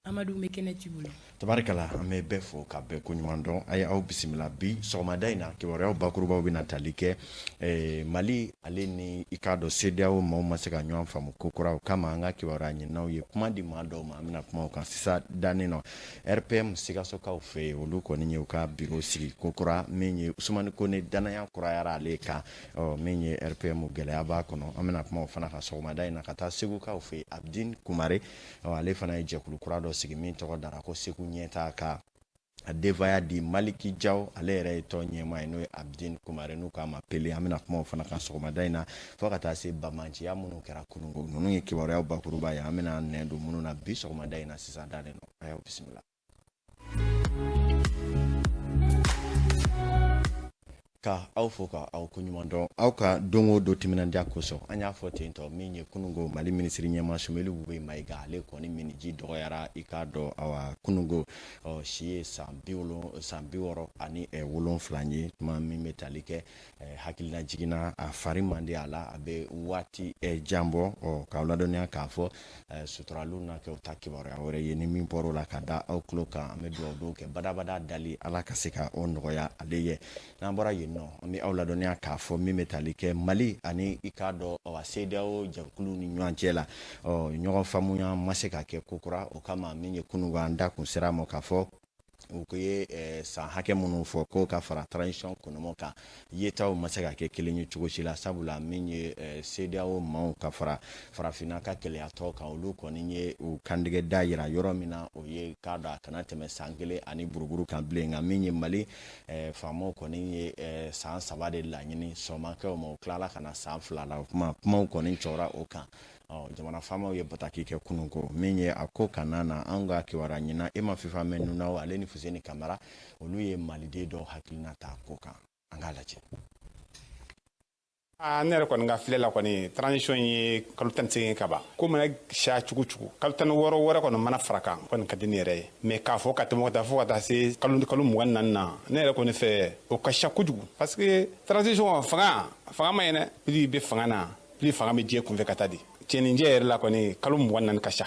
Amadu bɛ kɛnɛ t'i bolo. Tabarikala, an bɛ bɛɛ fo ka bɛɛ koɲuman dɔn. A ye aw bisimila bi sɔgɔmada in na. Kibaruyaw bakurubaw bɛna tali kɛ Mali ale ni i k'a dɔn CEDEAO maaw ma se ka ɲɔgɔn faamu ko kura. O kama, an ka kibaruya ɲininaw ye kuma di maa dɔw ma. An bɛna kuma o kan sisan dannen nɔ. RPM Sikasokaw fɛ yen, olu kɔni ye u ka biro sigi ko kura. Min ye Usumani Kone, danaya kurayara ale kan. Ɔ, min ye RPM, gɛlɛya b'a kɔnɔ, an bɛna kuma o fana kan sɔgɔmada in na. Ka taa Segukaw fɛ yen, Abdin Kumare, ale fana ye jɛkulu kura dɔ sigi min tɔgɔ dara ko Segu ɲɛta, ka a denfaya di Maliki Jaw, ale yɛrɛ ye tɔn ɲɛmaa ye, n'o ye Abdin Kumare, n'u k'a ma Pele. An bɛna kuma o fana kan sɔgɔmada in na, fo ka taa se bamanciya minnu kɛra kununko. Ninnu ye kibaruyaw bakuruba ye, an bɛna nɛn don minnu na bi sɔgɔmada in na sisan dannen nɔ. A y'aw bisimila. Ka aw fo ka aw koɲuman dɔn aw ka don o don timinandiya kosɔn. An y'a fɔ ten tɔ, min ye kunungo Mali minisiri ɲɛmaa Sumeli Bube Mayiga, ale kɔni miniji dɔgɔyara i k'a dɔn awa kunungo. Ɔ, si ye san 67 ye. Tuma min bɛ tali kɛ hakilina jiginna, a fari man di a la, a bɛ waati jan bɔ. Ɔ, k'aw ladɔnniya k'a fɔ suturaliw na kɛ, u ta kibaruya wɛrɛ ye ni min bɔr'o la ka da aw tulo kan. An bɛ dugawu don kɛ badabada dali, Ala ka se ka o nɔgɔya ale ye. N'an bɔra yen nɔ, an bɛ aw ladɔnniya k'a fɔ min bɛ tali kɛ Mali ani i k'a dɔn awa CEDEAO jɛkulu ni ɲɔgɔn cɛ la, ɔ, ɲɔgɔn faamuya ma se ka kɛ kokura. O kama, min ye kunungo, an da kun sera a ma k'a fɔ u ko ye san hakɛ minnu fɔ ko ka fara transition kɔnɔmɔ kan, yetaw ma se ka kɛ kelen ye cogo si la, sabula min ye CEDEAO maaw ka fara farafinna ka kelenyatɔ kan, olu kɔni ye u kantigɛ da yira yɔrɔ min na, o ye k'a dɔn a kana tɛmɛ san 1 ani buruburu kan bilen. Nka min ye Mali faamaw kɔni ye san 3 de laɲini, sɔnmakɛw ma, u tilala ka na san 2 la. O kuma kumaw kɔni cɔra o kan. Ɔ, jamana faamaw ye bataki kɛ kunun ko min ye a ko kana na. An ka kibaruya ɲina e ma fifa mɛn nunaw, ale ni Fuseni Kamara, olu ye maliden dɔw hakilina ta ko kan. An k'a lajɛ. Aa, ne yɛrɛ kɔni ka filɛ la kɔni, transition ye kalo 18 ka ban. Ko mana siya cogo cogo, kalo 16 wɛrɛ kɔni mana fara kan kɔni ka di ne yɛrɛ ye. Mais k'a fɔ ka tɛmɛ ka taa fo ka taa se kalo 24 na, ne yɛrɛ kɔni fɛ, o ka siya kojugu, parce que transition fanga ma ɲi dɛ. Plus bɛ fanga na, plus fanga bɛ diɲɛ kunfɛ ka taa di. Cɛninjɛ yɛrɛ la kɔni, kalo 24 ka siya.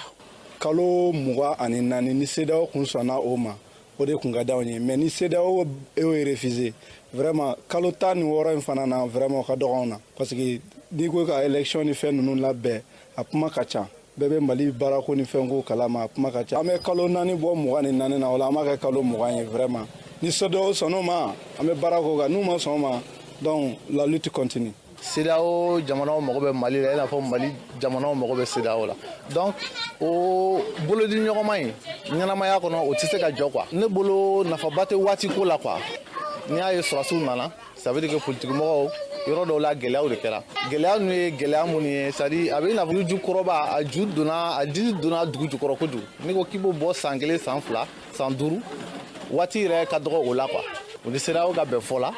Kalo 24, ni CEDEAO kun sɔnna o ma, o de kun ka d'anw ye. Mais ni CEDEAO y'o refusé, vraiment kalo 16 in fana na, vraiment o ka dɔgɔ anw na, parce que n'i ko ka élection ni fɛn ninnu labɛn, a kuma ka ca. Bɛɛ bɛ Mali baarako ni fɛnko kalama, a kuma ka ca. An bɛ kalo 4 bɔ 24 na, o la an b'a kɛ kalo 20 ye. Vraiment, ni CEDEAO sɔnn'o ma, an bɛ baara k'o kan. N'u ma sɔn o ma, donc la lutte continue. CEDEAO jamanaw mago bɛ Mali la i n'a fɔ Mali jamanaw mago bɛ CEDEAO la. Donc o bolodi ɲɔgɔnma in, ɲɛnamaya kɔnɔ, o tɛ se ka jɔ quoi. Ne bolo, nafaba tɛ waati ko la quoi. N'i y'a ye sɔrɔsiw nana, ça veut dire que politique mɔgɔw yɔrɔ dɔw la, gɛlɛyaw de kɛra. Gɛlɛya ninnu ye gɛlɛya minnu ye, c'est à dire a bɛ i n'a fɔ ju kɔrɔba, a ju donna, a disi donna dugu jukɔrɔ kojugu. N'i ko k'i b'o bɔ san 1, san 2, san 5, waati yɛrɛ ka dɔgɔ o la quoi. U ni CEDEAO ka bɛn fɔ la,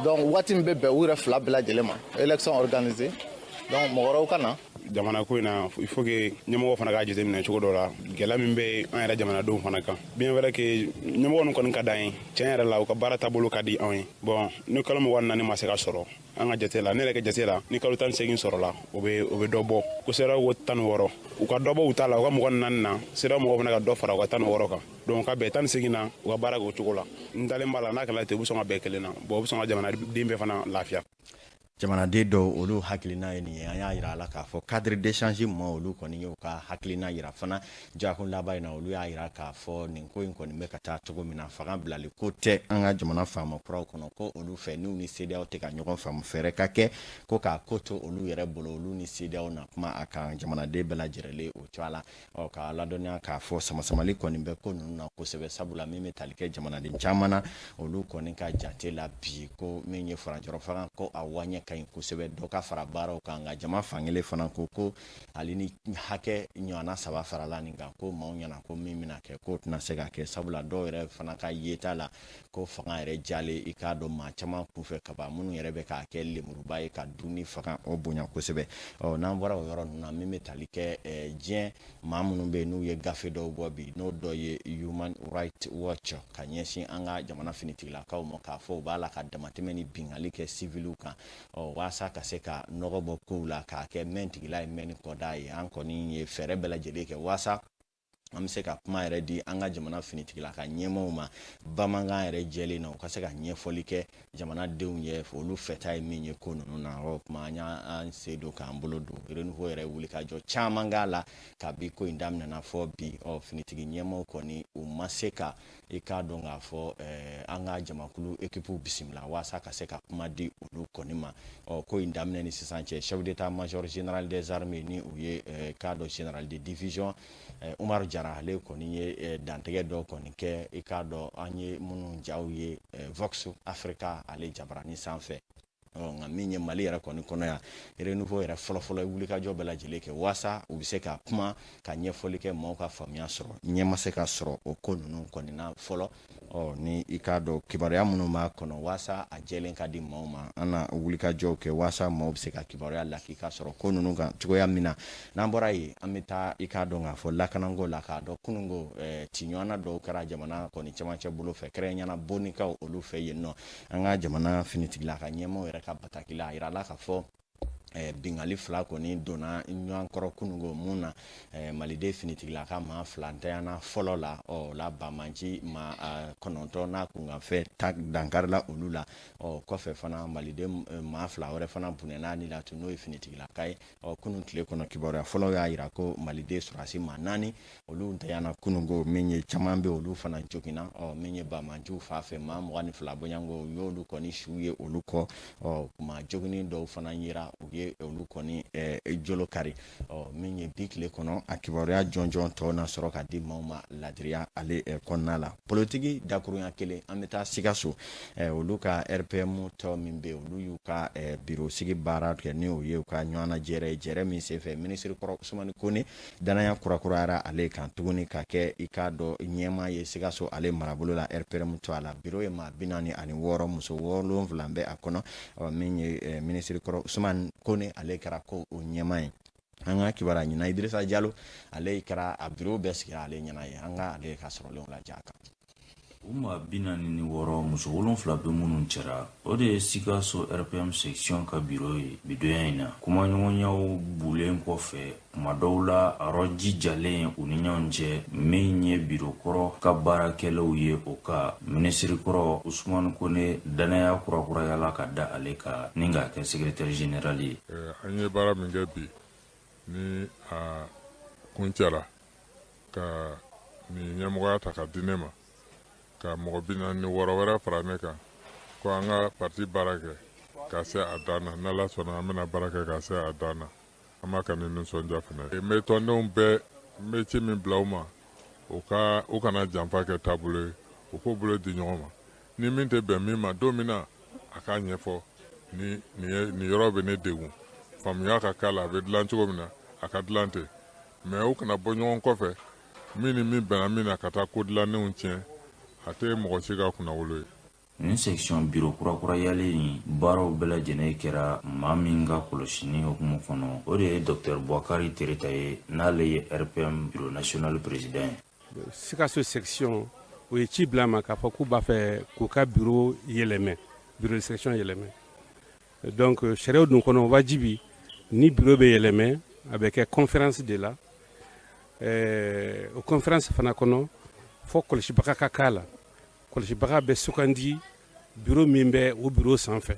donc waati min bɛ bɛn u yɛrɛ fila bɛɛ lajɛlen ma, élection organisée, donc mɔgɔ wɛrɛw ka na. Jamana ko in na, il faut que ɲɛmɔgɔ fana k'a jateminɛ cogo dɔ la, gɛlɛya min bɛ an yɛrɛ jamanadenw fana kan. Bien vrai que ɲɛmɔgɔ ninnu kɔni ka d'an ye, tiɲɛ yɛrɛ la, u ka baara taabolo ka di anw ye. Bon, ni kalo 24 ma se ka sɔrɔ, an ka jate la, ne yɛrɛ ka jate la, ni kalo 18 sɔrɔla, o bɛ dɔ bɔ. Ko CEDEAO ko 16, u ka dɔ bɔ u ta la, u ka 24 na, CEDEAO mɔgɔw fana ka dɔ fara u ka 16 kan. Donc ka bɛn 18 na, u ka baara kɛ o cogo la. N dalen b'a la, n'a kɛla ten, u bɛ sɔn ka bɛn kelen na. Bon, u bɛ sɔn ka jamanaden bɛɛ fana lafiya. Jamanaden dɔw, olu hakilina ye nin ye. An y'a yira a la k'a fɔ cadre d'échange ma, olu kɔni y'u ka hakilina yira fana jakun laban in na. Olu y'a yira k'a fɔ nin ko in kɔni bɛ ka taa cogo min na, fanga bilali ko tɛ an ka jamana faama kuraw kɔnɔ. Ko olu fɛ, n'u ni CEDEAO tɛ ka ɲɔgɔn faamu, fɛɛrɛ ka kɛ ko k'a ko to olu yɛrɛ bolo, olu ni CEDEAO na kuma a kan. Jamanaden bɛɛ lajɛlen o cogoya la. Ɔ, k'a ladɔnniya k'a fɔ samasamali kɔni bɛ ko ninnu na kosɛbɛ, sabula min bɛ tali kɛ jamanaden caman na, olu kɔni ka jate la bi, ko min ye furancɛrɔ fanga, ko a waɲɛ ka ɲi kosɛbɛ, dɔ ka fara baaraw kan. Nka jama fankelen fana ko ko hali ni hakɛ ɲɔgɔnna 3 farala nin kan, ko maaw ɲɛna ko min bɛna kɛ, k'o tɛna se ka kɛ, sabula dɔw yɛrɛ fana ka yeta la, ko fanga yɛrɛ jalen, i k'a dɔn maa caman kunfɛ kaban, minnu yɛrɛ bɛ k'a kɛ lemuruba ye ka dumuni fanga o bonya kosɛbɛ. Ɔ, n'an bɔra o yɔrɔ ninnu na, min bɛ tali kɛ diɲɛ maa minnu bɛ yen n'u ye gafe dɔw bɔ bi, n'o dɔ ye Human Rights Watch, ka ɲɛsin an ka jamana finitigilakaw ma, k'a fɔ u b'a la ka damatɛmɛ ni binkanni kɛ siviliw kan. Ɔ, walasa ka se ka nɔgɔ bɔ kow la, k'a kɛ mɛn tigila ye mɛn ni kɔda ye, an kɔni ye fɛɛrɛ bɛɛ lajɛlen kɛ walasa An bɛ se ka kuma yɛrɛ di an ka jamana finitigila ka ɲɛmaaw ma bamanankan yɛrɛ jɛlen na, u ka se ka ɲɛfɔli kɛ jamanadenw ye, olu fɛta ye min ye ko ninnu na. O tuma an y'an sen don k'an bolo don. Renouveau yɛrɛ wuli ka jɔ caman k'a la kabi ko in daminɛna fɔ bi. Ɔ, finitigi ɲɛmaaw kɔni, u ma se ka, i k'a dɔn k'a fɔ, an ka jamakulu équipe bisimila walasa ka se ka kuma di olu kɔni ma. Ɔ, ko in daminɛ ni sisan cɛ, chef d'état-major général des armées, ni u ye k'a dɔn général de division Umaru Jara, ale kɔni ye dantigɛ dɔ kɔni kɛ, i k'a dɔn, an ye minnu jaw ye Vox Africa ale jabarani sanfɛ. Ɔ, nka min ye Mali yɛrɛ kɔni kɔnɔ yan, Renouveau yɛrɛ fɔlɔfɔlɔ ye wulikajɔ bɛɛ lajɛlen kɛ waasa u bɛ se ka kuma ka ɲɛfɔli kɛ, maaw ka faamuya sɔrɔ. Ɲɛ ma se ka sɔrɔ o ko ninnu kɔni na fɔlɔ. Ɔ, ni i k'a dɔn kibaruya minnu b'a kɔnɔ, waasa a jɛlen ka di maaw ma, an na wulikajɔw kɛ waasa maaw bɛ se ka kibaruya lakika sɔrɔ ko ninnu kan cogoya min na. N'an bɔra yen, an bɛ taa, i k'a dɔn k'a fɔ, lakanako la, k'a dɔn kununko tiɲɔgɔnna dɔw kɛra jamana kɔni cɛmancɛ bolo fɛ, kɛrɛnkɛrɛnnenya Bonikaw olu fɛ yen nɔ. An ka jamana finitigila ka ɲɛmaaw yɛrɛ ka bataki la, a yirala k'a fɔ bingali fila kɔni donna ɲɔgɔn kɔrɔ kununko mun na, maliden finitigila ka maa 2 ntanyana fɔlɔ la. Ɔ la, bamanci maa 9 n'a kunkanfɛ ta dankarila olu la. Ɔ, kɔfɛ fana, maliden maa 2 wɛrɛ fana bunɛna ni la tun, n'o ye finitigilaka ye. Ɔ, kunun tile kɔnɔ, kibaruya fɔlɔ y'a yira ko maliden sɔrɔdasi maa 4 olu ntanyana kununko min ye, caman bɛ olu fana joginna. Ɔ, min ye bamanciw fa fɛ, maa 22 bɔɲɔgɔnko, u y'olu kɔni su ye olu kɔ. Ɔ, maa joginin dɔw fana yera, u ye olu kɔni jolo kari. Ɔ, min ye bi tile kɔnɔ, a kibaruya jɔnjɔn tɔ na sɔrɔ ka di maaw ma ladiriya ale kɔnɔna la. Politiki dakurunya kelen, an bɛ taa Sikaso, olu ka RPM tɔ min bɛ, olu y'u ka biro sigi baara kɛ, ni o ye u ka ɲɔgɔnna jɛrɛ ye, jɛrɛ min senfɛ minisiri kɔrɔ Usumani Kone danaya kurakurayara ale kan tuguni ka kɛ, i k'a dɔn, ɲɛmaa ye Sikaso ale marabolo la RPM tɔ a la. Biro ye maa 46, muso 7 bɛ a kɔnɔ. Ɔ, min ye minisiri kɔrɔ Usumani Kone, ale kɛra ko o ɲɛmaa ye. An ka kibaruya ɲina Idirisa Jalo, ale kɛra a biro bɛɛ sigira ale ɲɛna ye. An ka ale ka sɔrɔlenw lajɛ a kan. U maa 46, muso 7 bɛ minnu cɛra, o de ye Sikaso RPM section ka biro ye bidonya in na. Kumaɲɔgɔnyaw bulen kɔfɛ, kuma dɔw la a rɔ jijalen u ni ɲɔgɔn cɛ, min ye biro kɔrɔ ka baarakɛlaw ye, o ka minisiri kɔrɔ Usumani Kone danaya kurakurayala ka da ale kan ni k'a kɛ secrétaire général ye. An ye baara min kɛ bi, ni a kuncɛra ka nin ɲɛmɔgɔya ta ka di ne ma, ka mɔgɔ 46 wɛrɛ fara ne kan, ko an ka parti baara kɛ ka se a dan na. N'Ala sɔnna, an bɛna baara kɛ ka se a dan na. An b'a kɛ ni nisɔndiya fana ye. N bɛ tɔndenw bɛɛ, n bɛ ci min bila u ma, u ka u kana janfa kɛ taabolo ye, u k'u bolo di ɲɔgɔn ma. Ni min tɛ bɛn min ma don min na, a k'a ɲɛfɔ ni nin yɔrɔ bɛ ne degun, faamuya ka k'a la, a bɛ dilan cogo min na, a ka dilan ten. Mɛ u kana bɔ ɲɔgɔn kɔfɛ, min ni min bɛnna min na, ka taa ko dilannenw tiɲɛ. A tɛ mɔgɔ si ka kunnawolo ye. Nin section biro kurakurayalen in baaraw bɛɛ lajɛlen kɛra maa min ka kɔlɔsini hukumu kɔnɔ, o de ye Dr Bouakari Tereta ye, n'ale ye RPM bureau national président ye. Sikaso section, o ye ci bila ma k'a fɔ k'u b'a fɛ k'u ka bureau yɛlɛmɛ, bureau de section yɛlɛmɛ. Donc sariyaw dun kɔnɔ, wajibi ni bureau bɛ yɛlɛmɛ, a bɛ kɛ conférence de la. O conférence fana kɔnɔ, fɔ kɔlɔsibaga ka k'a la. Kɔlɔsibaga bɛ sugandi bureau min bɛ o bureau sanfɛ.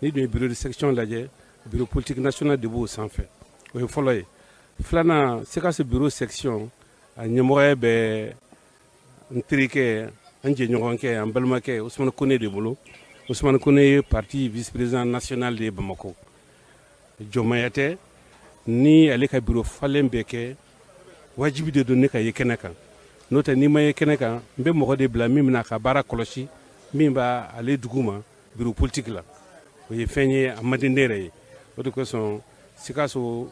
Ni dun ye bureau de section lajɛ, bureau politique national de b'o sanfɛ. O ye fɔlɔ ye. Filanan, Sikaso bureau section, a ɲɛmɔgɔya bɛ n terikɛ, an jɛɲɔgɔnkɛ, an balimakɛ Usumani Kone de bolo. Usumani Kone ye parti vice président national de ye Bamakɔ. Jɔnmaya tɛ ni ale ka bureau falen bɛ kɛ, wajibi de don ne ka ye kɛnɛ kan. N'o tɛ, n'i ma ye kɛnɛ kan, n bɛ mɔgɔ de bila min bɛna ka baara kɔlɔsi, min b'a ale dugu ma bureau politique la. O ye fɛn ye a man di ne yɛrɛ ye. O de kosɔn, Sikaso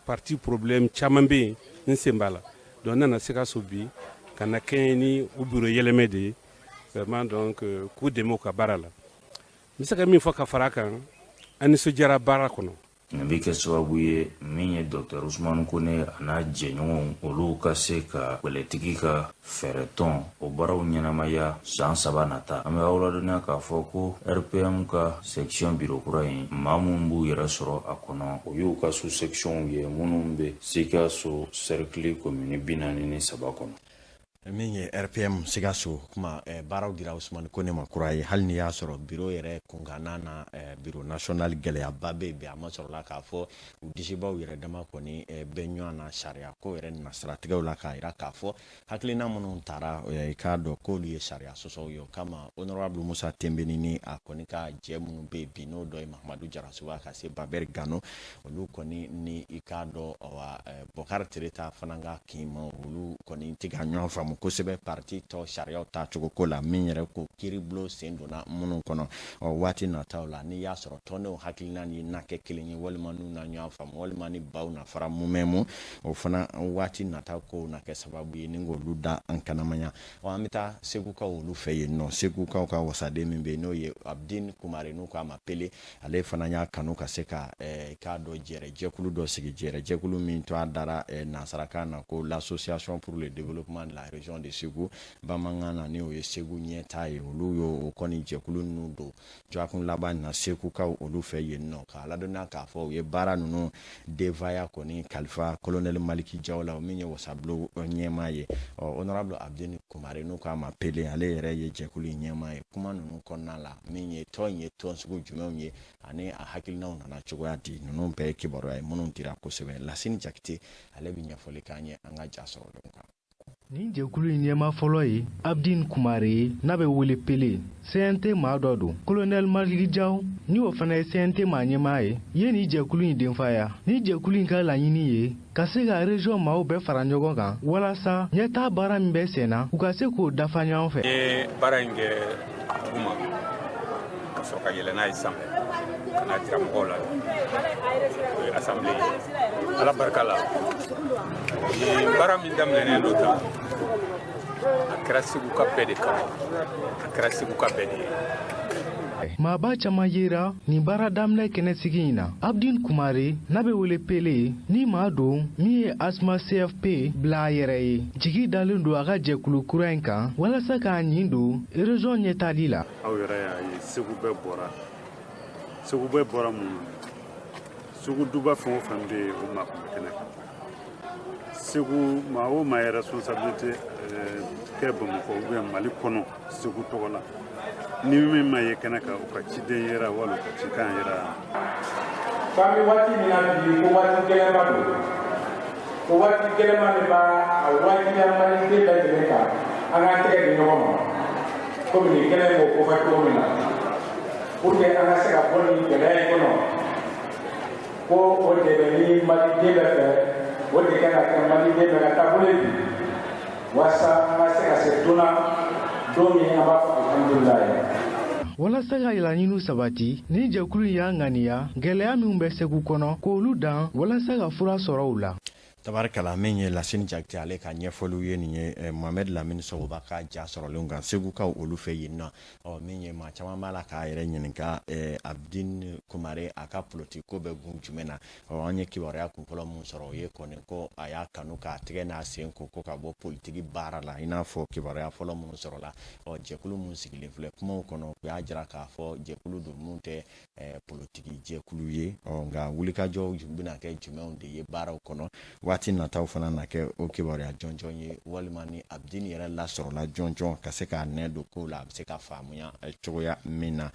parti problème caman bɛ yen, n sen b'a la. Donc n nana Sikaso bi ka na kɛɲɛ ni o bureau yɛlɛmɛ de ye vraiment, donc k'u dɛmɛ u ka baara la. N bɛ se ka min fɔ ka fara a kan, an nisɔndiyara baara kɔnɔ. Nin bɛ kɛ sababu ye min ye Dr Usumani Kone a n'a jɛɲɔgɔnw, olu ka se ka kɛlɛtigi ka fɛɛrɛtɔn o baaraw ɲɛnamaya san 3 nata. An bɛ aw ladɔnniya k'a fɔ ko RPM ka section biro kura in, maa minnu b'u yɛrɛ sɔrɔ a kɔnɔ, o y'u ka sous sectionw ye minnu bɛ Sikaso cercle commune 43 kɔnɔ. Min ye RPM Sikaso kuma, baaraw dira Usumani Kone ma kura ye. Hali n'i y'a sɔrɔ biro yɛrɛ kunkanna na, biro national gɛlɛyaba bɛ yen bi, a ma sɔrɔla k'a fɔ u disibaw yɛrɛ dama kɔni bɛ ɲɔgɔn na sariya ko yɛrɛ nasiratigɛw la, k'a jira k'a fɔ hakilina minnu taara, i k'a dɔn k'olu ye sariya sɔsɔw ye. O kama, honorable Musa Tenbeni ni a kɔni ka jɛ minnu bɛ yen bi, n'o dɔ ye Mahamadu Jarasuba ka se Babɛri Gano, olu kɔni ni i k'a dɔn Bɔkari Tereta fana ka kin ma, olu kɔni tɛ ka ɲɔgɔn faamu kosɛbɛ parti tɔ sariyaw tacogo ko la, min yɛrɛ ko kiiribulon sen donna minnu kɔnɔ. Ɔ waati nataw la, n'i y'a sɔrɔ tɔndenw hakilina ni na kɛ kelen ye, walima n'u na ɲɔgɔn faamu, walima ni baw na fara mumɛmu, o fana waati nata kow na kɛ sababu ye ni k'olu da an kanamaya. Ɔ an bɛ taa Segukaw olu fɛ yen nɔ. Segukaw ka wasaden min bɛ yen, n'o ye Abdin Kumare, n'u k'a ma Pele, ale fana y'a kanu ka se ka k'a dɔn jɛrɛjɛkulu dɔ sigi, jɛrɛjɛkulu min to a dara nansarakan na ko l'Association pour le développement de la région de Segu, bamanankan na ni o ye Segu ɲɛtaa ye. Olu y'o kɔni jɛkulu ninnu don dɔgɔkun laban na Segukaw olu fɛ yen nɔ, k'a ladɔnniya k'a fɔ u ye baara ninnu denfaya kɔni kalifa colonel Maliki Jaw la, min ye wasabulon ɲɛmaa ye. Ɔ honorable Abdin Kumare, n'u k'a ma Pele, ale yɛrɛ ye jɛkulu in ɲɛmaa ye. Kuma ninnu kɔnɔna la, min ye tɔn in ye, tɔn sugu jumɛnw ye ani a hakilinaw nana cogoya di, ninnu bɛɛ ye kibaruya ye minnu dira kosɛbɛ. Lasini Jakite, ale bɛ ɲɛfɔli k'an ye an ka ja sɔrɔlenw kan. Nin jɛkulu in ɲɛmaa fɔlɔ ye Abdin Kumare ye, n'a bɛ wele Pele. CNT maa dɔ don. Colonel Maliki Jaw, ni o fana ye CNT maa ɲɛmaa ye, ye nin jɛkulu in denfaya. Nin jɛkulu in ka laɲini ye ka se ka région maaw bɛɛ fara ɲɔgɔn kan, walasa ɲɛtaa baara min bɛ sen na, u ka se k'o dafa ɲɔgɔn fɛ. N ye baara in kɛ duguma ka sɔrɔ ka yɛlɛ n'a ye sanfɛ ka n'a jira mɔgɔw la. O ye assemblée ye. Ala barika la, baara min daminɛnen don tan, a kɛra Segu ka bɛɛ de kama, a kɛra Segu ka bɛɛ de ye. Maaba caman yera nin baara daminɛ kɛnɛsigi in na. Abdin Kumare, n'a bɛ wele Pele, ni maa don min ye Asma CFP bila a yɛrɛ ye, jigi dalen don a ka jɛkulu kura in kan walasa k'a ɲin don région ɲɛtaali la. Aw yɛrɛ y'a ye, Segu bɛɛ bɔra. Segu bɛɛ bɔra mun na? Segu duba fɛn o fɛn bɛ yen, o maa kun bɛ kɛnɛ kan. Segu maa o maa ye responsabilité kɛ Bamakɔ ou bien Mali kɔnɔ Segu tɔgɔ la, ni min ma ye kɛnɛ kan, u ka ciden yera wala u ka cikan yera. K'an bɛ waati min na bi, ko waati gɛlɛnba don, ko waati gɛlɛnba min b'a a wajibiya maliden bɛɛ lajɛlen kan, an k'an tɛgɛ di ɲɔgɔn ma, komi nin kɛnɛ in b'o kofɔ cogo min na, pour que an ka se ka bɔ nin gɛlɛya in kɔnɔ, ko o de bɛ ɲini maliden bɛɛ fɛ, o de kan ka kɛ maliden bɛɛ ka taabolo ye bi, walasa an ka se ka se don na, don min an b'a fɔ alihamudulilayi. Walasa ka laɲiniw sabati, ni jɛkulu in y'a ŋaniya gɛlɛya minw bɛ Segu kɔnɔ, k'olu dan walasa ka fura sɔrɔ u la. Tabarikala, min ye Lasini Jakite ale ka ɲɛfɔliw ye nin ye Mohamed Lamini Sogoba ka ja sɔrɔlenw kan Segukaw olu fɛ yen nɔ. Ɔ min ye maa caman b'a la k'a yɛrɛ ɲininka, Abdin Kumare a ka politique ko bɛ gun jumɛn na? Ɔ an ye kibaruya kunfɔlɔ mun sɔrɔ, o ye kɔni ko a y'a kanu k'a tɛgɛ n'a sen ko ka bɔ politiki baara la, i n'a fɔ kibaruya fɔlɔ minnu sɔrɔla. Ɔ jɛkulu mun sigilen filɛ kumaw kɔnɔ, u y'a jira k'a fɔ jɛkulu don mun tɛ politiki jɛkulu ye. Ɔ nka wulikajɔw bɛna kɛ jumɛnw de ye baaraw kɔnɔ waati nataw fana na kɛ o kibaruya jɔnjɔn ye, walima ni Abdin yɛrɛ lasɔrɔla jɔnjɔn ka se k'a nɛ don kow la, a bɛ se ka faamuya cogoya min na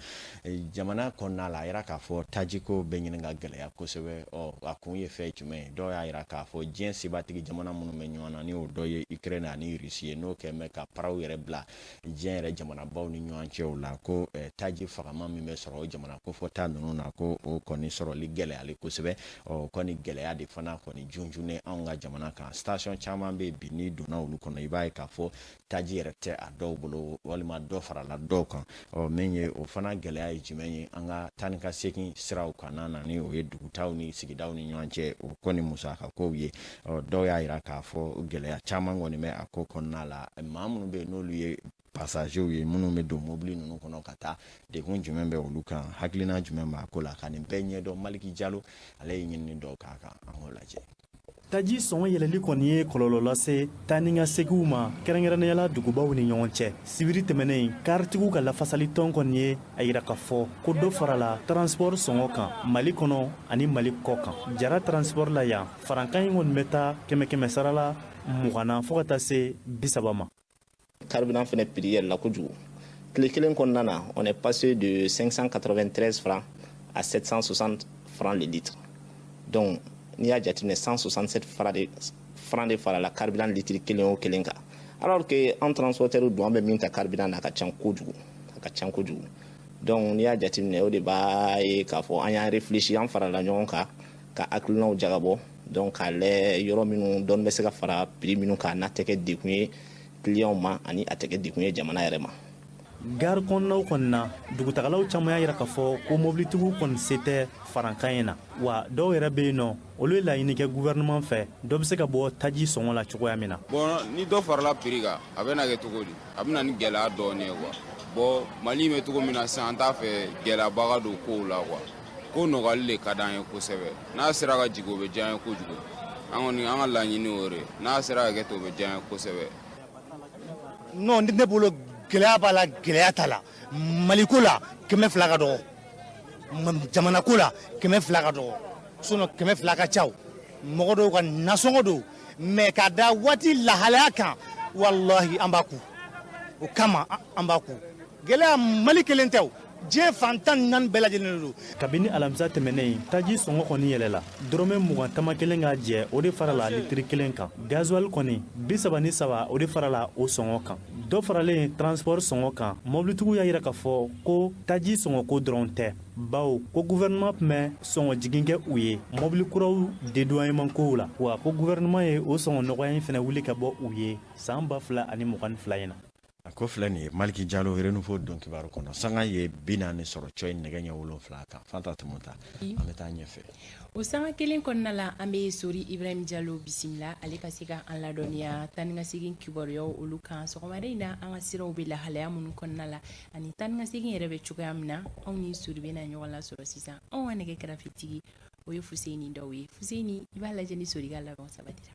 jamana kɔnɔna la. A yira k'a fɔ tajiko bɛ ɲini ka gɛlɛya kosɛbɛ. Ɔ a kun ye fɛn jumɛn ye? Dɔw y'a yira k'a fɔ diɲɛ sebatigi jamana minnu bɛ ɲɔgɔn na, ni o dɔ ye Ukraine ani Russie ye, n'o kɛn bɛ ka paraw yɛrɛ bila diɲɛ yɛrɛ jamanabaw ni ɲɔgɔn cɛw la, ko taji fagama min bɛ sɔrɔ o jamana kofɔta ninnu na, ko o kɔni sɔrɔli gɛlɛyali kosɛbɛ. Ɔ kɔni gɛlɛya de fana kɔni junjunnen anw ka jamana kan. Station caman bɛ bi, n'i donna olu kɔnɔ, i b'a ye k'a fɔ taji yɛrɛ tɛ a dɔw bolo, walima dɔ farala dɔw kan. Ɔ min ye o fana gɛlɛya ye jumɛn ye? An ka taa ni ka segin siraw kan na, ni o ye dugutaw ni sigidaw ni ɲɔgɔn cɛ, o kɔni musaka kow ye. Ɔ dɔw y'a yira k'a fɔ gɛlɛya caman kɔni bɛ a ko kɔnɔna la. Maa minnu bɛ yen, n'olu ye passagerw ye, minnu bɛ don mobili ninnu kɔnɔ ka taa, degun jumɛn bɛ olu kan, hakilina jumɛn b'a ko la, ka nin bɛɛ ɲɛdɔn. Maliki Jalo, ale ye ɲinini dɔw k'a kan, an k'o lajɛ. Taji sɔngɔ yɛlɛli kɔni ye kɔlɔlɔ lase taa ni ka seginw ma, kɛrɛnkɛrɛnnenya la dugubaw ni ɲɔgɔn cɛ. Sibiri tɛmɛnen, karitigiw ka lafasalitɔn kɔni ye a yira k'a fɔ ko dɔ farala transport sɔngɔ kan Mali kɔnɔ ani Mali kɔ kan. Jara Transport la yan, farankan in kɔni bɛ taa kɛmɛ kɛmɛ sara la 20 na fo ka taa se 30 ma. Carburant fana prix yɛlɛla kojugu. Tile kelen kɔnɔna na, on est passé de 593 francs à 760 francs le litre. Donc n'i y'a jateminɛ, 167 francs de farala carburant litre kelen o kelen kan, alors que an transporteur dun, an bɛ min ta carburant na, a ka ca kojugu, a ka ca kojugu. Donc n'i y'a jateminɛ, o de b'a ye k'a fɔ an y'an réfléchi, an farala ɲɔgɔn kan ka hakilinaw jagabɔ, donc k'a lajɛ yɔrɔ minnu dɔɔni bɛ se ka fara prix minnu kan, n'a tɛ kɛ degun ye clients ma ani a tɛ kɛ degun ye jamana yɛrɛ ma. Gari kɔnɔnaw kɔni na, dugutagalaw caman y'a yira k'a fɔ ko mobilitigiw kɔni se tɛ farankan in na, wa dɔw yɛrɛ bɛ yen nɔ, olu ye laɲini kɛ gouvernement fɛ, dɔ bɛ se ka bɔ taji sɔngɔ la cogoya min na. Bon, ni dɔ farala prix kan, a bɛ na kɛ cogo di? A bɛ na ni gɛlɛya dɔɔnin ye quoi. Bon, Mali bɛ cogo min na sisan, an t'a fɛ gɛlɛyaba ka don kow la quoi. Ko nɔgɔyali de ka d'an ye kosɛbɛ. N'a sera ka jigin, o bɛ diya an ye kojugu. An kɔni, an ka laɲini y'o de ye. N'a sera ka kɛ ten, o bɛ diya an ye kosɛbɛ. Non, ne bolo, gɛlɛya b'a la, gɛlɛya t'a la. Maliko la, 200 ka dɔgɔ. Jamana ko la, 200 ka dɔgɔ, sinon 200 ka ca. O mɔgɔ dɔw ka nasɔngɔ don, mais ka da waati lahalaya kan, walahi, an b'a ku o kama, an b'a ku. Gɛlɛya, Mali kelen tɛ o, diɲɛ fan 14 bɛɛ lajɛlen don. Kabini alamisa tɛmɛnen, taji sɔngɔ kɔni yɛlɛla, dɔrɔmɛ 20 tama kelen ka jɛ, o de farala litiri kelen kan. Gasoil kɔni, 33, o de farala o sɔngɔ kan. Dɔ faralen transport sɔngɔ kan, mobilitigiw y'a yira k'a fɔ ko taji sɔngɔ ko dɔrɔn tɛ, bawo ko gouvernement tun bɛ sɔngɔ jigin kɛ u ye mobili kuraw dédouanement kow la, wa ko gouvernement ye o sɔngɔ nɔgɔya in fana wuli ka bɔ u ye san 2022 in na. A ko filɛ nin ye, Maliki Jalo, Renouveau don kibaru kɔnɔ. Sanga ye 40 sɔrɔ cɔ nɛgɛ ɲɛ 7 kan. Fanta Tumuta, an bɛ taa ɲɛfɛ. O sanga kelen kɔnɔna la, an bɛ Sori Ibrahim Jalo bisimila, ale ka se ka an ladɔnniya taa ni ka segin kibaruyaw olu kan sɔgɔmada in na, an ka siraw bɛ lahalaya minnu kɔnɔna la ani taa ni ka segin yɛrɛ bɛ cogoya min na. Anw ni Sori bɛna ɲɔgɔn lasɔrɔ sisan. Anw ka nɛgɛ kɛrɛfɛtigi, o ye Fuseni Daw ye. Fuseni, i b'a lajɛ ni Sori ka labɛnw sabatira.